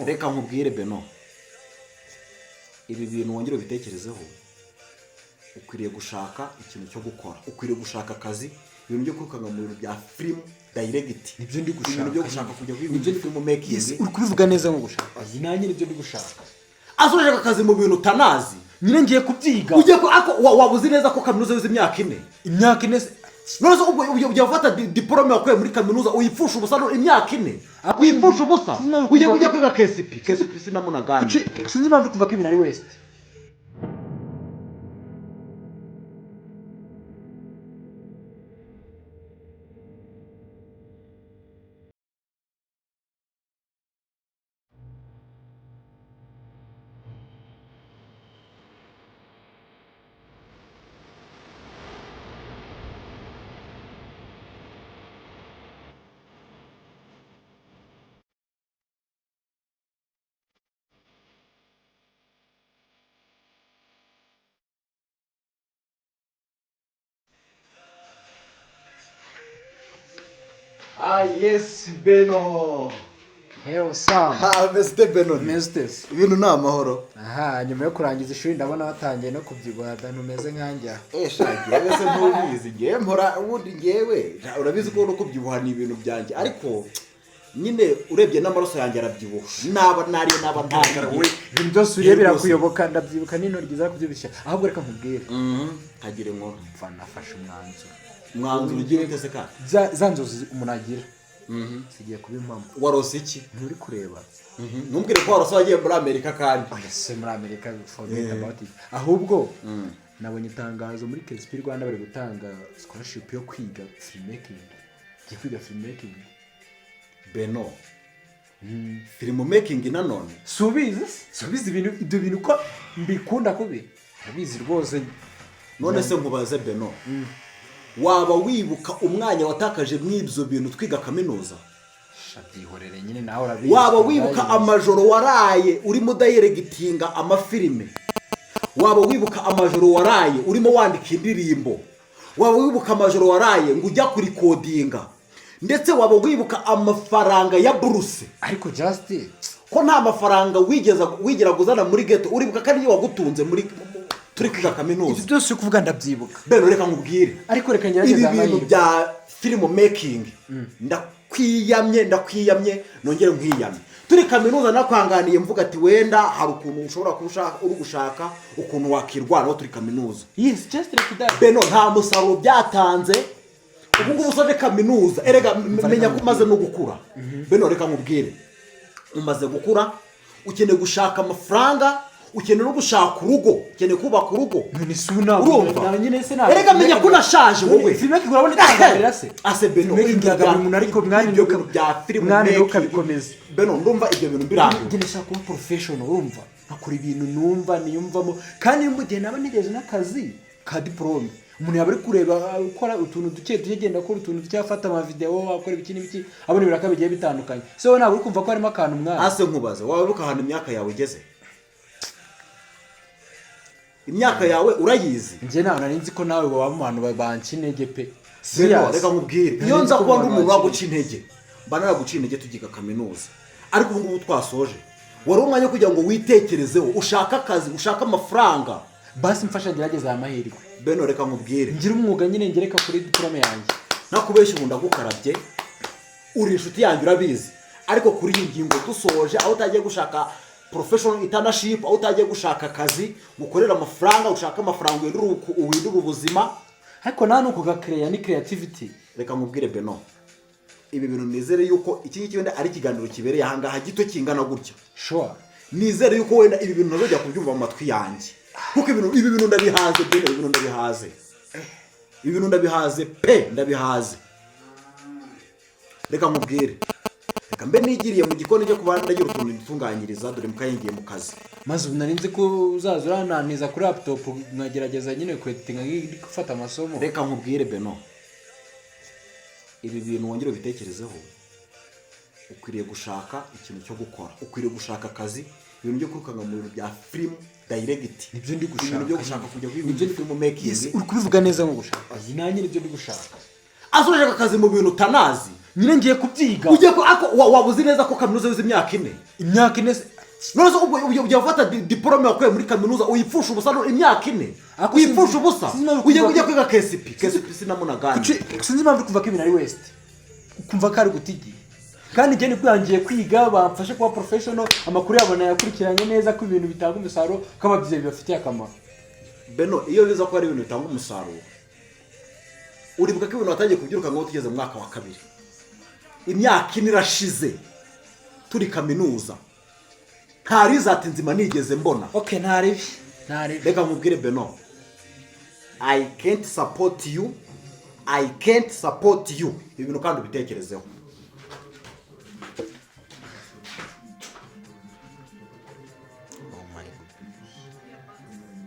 Reka nkubwire Beno, ibi bintu wongere ubitekerezeho. Ukwiriye gushaka ikintu cyo gukora, ukwiriye gushaka akazi. Ibintu byo kwikanga mu bintu bya film direct, Nibyo ndi gushaka. Ibintu byo gushaka kujya kwiga Nibyo. film making. Yes, uri kubivuga neza nko gushaka akazi, nanjye nibyo ndi gushaka. Asoje akazi mu bintu utanazi. Nyine ngiye kubyiga. Ugiye ko ako waba uzi neza ko kaminuza yize imyaka 4? Imyaka 4 se? None se ubwo ugiye gufata diporome wakuye muri kaminuza uyipfusha ubusa imyaka 4 uyipfusha ubusa? Ugiye kujya kwiga KSP, KSP sinamunagani. Sinzi impamvu kuva ko ibintu ari waste. Ah yes, Beno. Hello Sam. Ah, Mr Beno. Umeze ute se? Ibintu ni amahoro. Aha, nyuma yo kurangiza ishuri ndabona watangiye no kubyibuha da, ntumeze nkanjye aha. Eh sha, ngewe se ntubizi, ngewe mpora ubundi ngewe urabizi ko no kubyibuha ni ibintu byanjye, ariko nyine urebye n'amaraso yanjye arabyibuha, naba nariye naba ntariye. Ibintu byose uriye Yego. birakuyoboka. Ndabyibuka n'intoryi zakubyibushye. Ahubwo reka nkubwire. Kagire inkuru. Mva nafashe umwanzuro. Umwanzuro ugiye ute se kandi? Za nzozi umuntu agira zigiye kuba impamo. Warose iki? Nturi kureba? Ntumbwire ko warose wagiye muri Amerika kandi. Oya se, muri Amerika, forget about it. Ahubwo nabonye itangazo muri KSP Rwanda, bari gutanga scholarship yo kwiga filmmaking. Ngiye kwiga filmmaking. Beno, film making nanone? Subizi se? Subizi ibintu, ibyo bintu ko mbikunda kubi, urabizi rwose. None se nkubaze Beno, waba wibuka umwanya watakaje mw'ibyo bintu twiga kaminuza? Sha, byihorere nyine, nawe urabizi. Waba wibuka amajoro waraye urimo udayiregitinga amafilime? Waba wibuka amajoro waraye urimo wandika indirimbo? Waba wibuka amajoro waraye ngo ujya kurikodinga? Ndetse waba wibuka amafaranga ya buruse? Ariko just Ko nta mafaranga wigeze wigera uzana muri ghetto, uribuka ko ariyo wagutunze muri turi kwiga Ibyo kaminuza? byose uri kuvuga ndabyibuka. Beno, reka nkubwire. Ariko reka Ibi ngerageze bintu amahirwe. bya film making, ndakwiyamye, ndakwiyamye, nongere nkwiyamye. Turi kaminuza nakwanganiye mvuga ati wenda hari ukuntu ushobora kuba uri gushaka ukuntu wakirwanaho turi kaminuza. Yes, just like that. Beno, nta musaruro byatanze. Ubu ngubu usoje kaminuza, erega menya ko umaze no gukura. Beno, reka nkubwire, umaze gukura, ukeneye gushaka amafaranga, ukeneye no gushaka urugo, ukeneye kubaka urugo. None si ubu ntabwo Urumva? nyine se ntabwo Erega menya ko unashaje wowe. Filmmaking urabona itangaburira se? Ase Beno, Filmmaking ibyo iragaburira umuntu, ariko mwana ibyo bintu bya film mwana making, ntukabikomeze. Beno, ndumva ibyo bintu birambiwe. Njye ndashaka kuba professional, urumva, nkakora ibintu numva niyumvamo, kandi mu gihe naba ntegereje n'akazi ka diplome, umuntu yaba ari kureba akora utuntu duke duke, agenda akora utuntu duke, afata amavideo, akora ibiki n'ibiki, abona ibiraka bigiye bitandukanye. So wowe ntabwo uri kumva ko harimo akantu, mwana? Ase nkubaze, waba wibuka ahantu imyaka yawe igeze? Imyaka yawe urayizi? Njye ntabwo nari nzi ko nawe waba mu bantu banca intege pe. Beno, Serious. reka nkubwire, Nari iyo nzi nza ko kuba mu ndi bantu umuntu banca waguca intege, mba naraguca intege tugiga kaminuza. Ariko ubu ngubu twasoje, wari umwanya wo kugira ngo witekerezeho, ushake akazi, ushake amafaranga. Basi mfasha ngerageze aya mahirwe. Beno, reka nkubwire. Ngire umwuga nyine ngereka kuri diplome yanjye. Ntakubeshya, ubu ndagukarabye, uri inshuti yanjye urabizi, ariko kuri iyi ngingo dusoje, aho utagiye gushaka professional internship, aho utagiye gushaka akazi ukorera amafaranga, ushaka amafaranga uhindure ubuzima. Ariko nta nuko gakereya ni creativity. Reka nkubwire Beno, ibi bintu nizere yuko iki ngiki wenda ari ikiganiro kibereye ahangaha gito kingana gutya. Sure. Nizere yuko wenda ibi bintu ntazongera kubyumva mu matwi yanjye, kuko ibi bintu ndabihaze Beno, ibi bintu ndabihaze, ibi bintu ndabihaze pe, ndabihaze. Reka nkubwire, reka mbe nigiriye mu gikoni cyo kuba ndagira utuntu nitunganyiriza, dore mukanya ngiye mu kazi. Maze ubu nari nzi ko uzaza urananiza kuri laptop nkagerageza nyine kweditinga nk'iri gufata amasomo. Reka nkubwire Beno, ibi bintu wongere ubitekerezeho. Ukwiriye gushaka ikintu cyo gukora, ukwiriye gushaka akazi. Ibintu byo kwikanga mu bintu bya film direct, Nibyo ndi gushaka. ibintu byo gushaka kujya kwiga Nibyo. film making. Yes, uri kubivuga neza nko gushaka akazi, nanjye nibyo ndi gushaka. Asoje akazi mu bintu utanazi. Nyine ngiye kubyiga. Ugiye ko ako waba uzi neza ko kaminuza yize imyaka 4? Imyaka 4 se? None se ubwo ugiye gufata diporome wakuye muri kaminuza uyipfusha ubusa imyaka 4? Ako Uyipfusha ubusa. Sinzi impamvu Ugiye kuva- ujya kwiga KCP, KCP sinamunagani. Sinzi impamvu kuva ko ibintu ari waste, kumva ko ari guta igihe, kandi njye nibwo ngiye kwiga bamfashe kuba professional, amakuru yabo nayakurikiranye neza ko ibintu bitanga umusaruro, ko ababyeyi bibafitiye akamaro. Beno, iyo biza ko ari ibintu bitanga umusaruro, uribuka ko ibintu watangiye kubyiruka ngo tugeze mu mwaka wa 2, imyaka 4 irashize turi kaminuza, nta result nzima nigeze mbona. Okay, ntaribi, ntaribi. Reka nkubwire Beno, I can't support you, I can't support you. Ibi bintu kandi ubitekerezeho. Oh my goodness.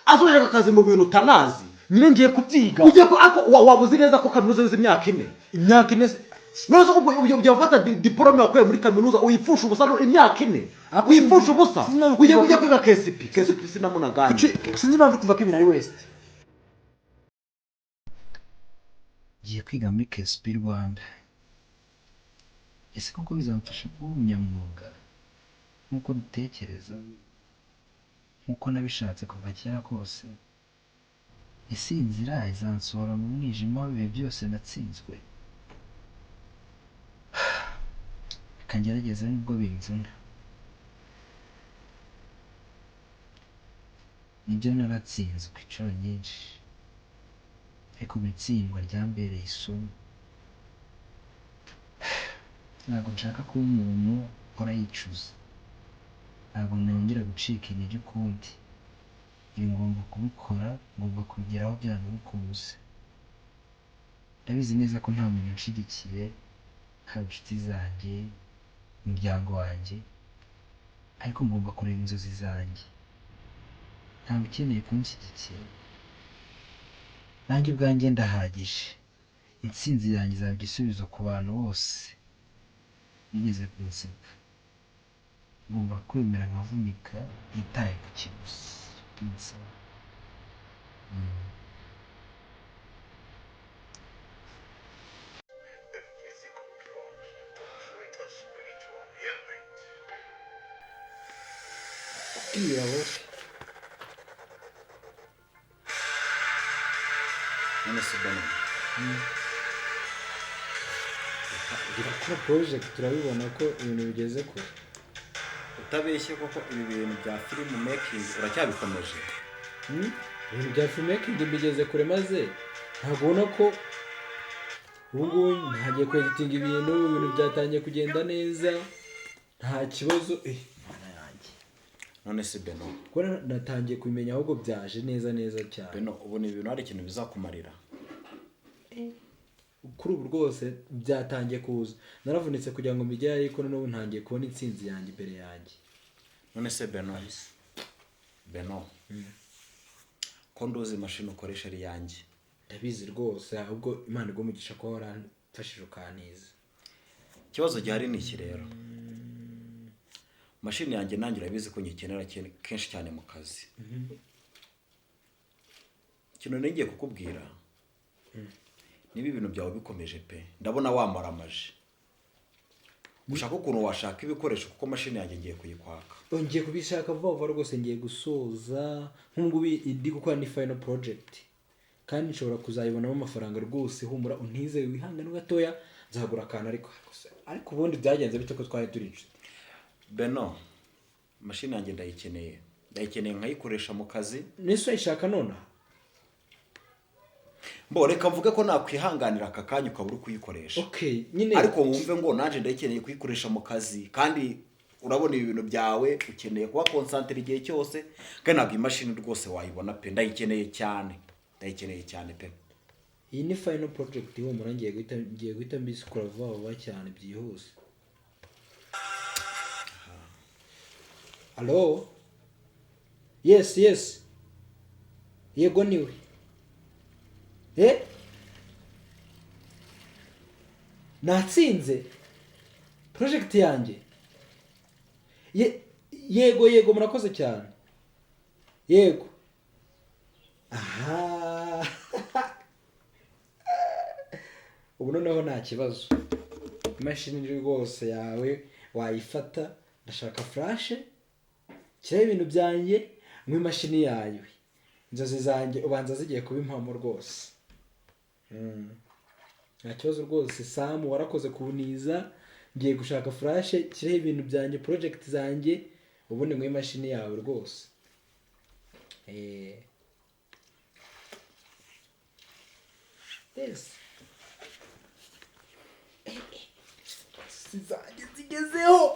Asoje akazi mu bintu utanazi. Nyine ngiye kubyiga. Ugiye ko ako waba uzi neza ko kaminuza yize imyaka 4? Imyaka 4 se? None se ubwo ugiye gufata diporome wakuye muri kaminuza uyipfusha ubusa imyaka 4? Ako Uyipfusha ubusa. sinzi impamvu Ugiye kuva- ujya kwiga KCP, KCP sinamunagani. Sinzi impamvu kuva ko ibintu ari waste. Ngiye kwiga muri KSP Rwanda. Ese koko bizamfasha kuba umunyamwuga nk'uko mbitekereza, nk'uko nabishatse kuva kera kose? Ese iyi nzira izansohora mu mwijima w'ibihe byose natsinzwe? Reka ngerageze nubwo bimvuna. Nibyo, naratsinzwe inshuro nyinshi, ariko buri tsindwa ryambereye isomo. Ntabwo nshaka kuba umuntu uhora yicuza. Ntabwo nongera gucika intege ukundi. Ibi ngomba kubikora, ngomba kubigeraho byanze bikunze. Ndabizi neza ko nta muntu unshigikiye, haba inshuti zanjye, umuryango wanjye, ariko ngomba kureba inzozi zanjye. Ntawe ukeneye kunshyigikira, nanjye ubwanjye ndahagije. Intsinzi yanjye izaba igisubizo ku bantu bose bigeze kunseka. Ngomba kwemera nkavunika ntitaye ku kiguzi binsaba. Kubwira wowe. None se Beno, Gukora project turabibona ko ibintu bigeze kure. Utabeshye koko, ibi bintu bya film making uracyabikomeje? Ibintu bya filmmaking bigeze kure, maze ntabwo ubona ko ubu ngubu ntagiye kweditinga ibintu byatangiye kugenda neza, nta kibazo, mana yanjye. None se Beno, Kuko natangiye kubimenya, ahubwo byaje neza neza cyane. Beno, ubu ni ibintu hari ikintu bizakumarira? Kuri ubu rwose byatangiye kuza. Naravunitse kugira ngo mbigere, ariko noneho ntangiye kubona intsinzi yanjye imbere yanjye. None se Beno, Beno, ko nduzi imashini ukoresha ari iyanjye? Ndabizi rwose, ahubwo Imana iguhe umugisha kuba waramfashije ukantiza. Ikibazo gihari ni iki rero: mashini yanjye nanjye urabizi ko nyikenera kenshi cyane mu kazi. Ikintu ngiye kukubwira, niba ibintu byawe bikomeje pe, ndabona wamaramaje. Ushaka ukuntu washaka ibikoresho, kuko mashini yanjye ngiye kuyikwaka. Ngiye kubishaka vuba vuba rwose, ngiye gusoza. Nk'ubu ndi gukora ni final project, kandi nshobora kuzayibonamo amafaranga rwose. Humura, untize, wihangane gatoya, nzagura akantu. Ariko ubundi byagenze bite ko twari turi inshuti? Beno, mashini yanjye ndayikeneye, ndayikeneye nkayikoresha mu kazi. Nese uyishaka nonaha? Mbo reka mvuge ko nakwihanganira aka kanya ukaba uri kuyikoresha. Okay, nyine. Ariko wumve ngo nanjye ndayikeneye kuyikoresha mu kazi kandi. Urabona ibi bintu byawe ukeneye kuba concentré igihe cyose, kandi ntabwo imashini rwose wayibona pe. Ndayikeneye cyane, ndayikeneye cyane pe. Iyi ni final project, humura, ngiye guhita mbisikora vuba vuba cyane byihuse. Allo? Yes, yego, niwe. Natsinze project yanjye. Yego, murakoze cyane, yego. Aha ubu noneho nta kibazo, imashini rwose yawe wayifata. Ndashaka flash, shyiraho ibintu byanjye mu imashini yawe. Inzozi zanjye ubanza zigiye kuba impamo rwose. Nta kibazo rwose. Samu, warakoze kubuniza. Ngiye gushaka flash, shyiraho ibintu byanjye, project zanjye, ubundi mu imashini yawe rwose. Yes. Inzozi zanjye zigezeho.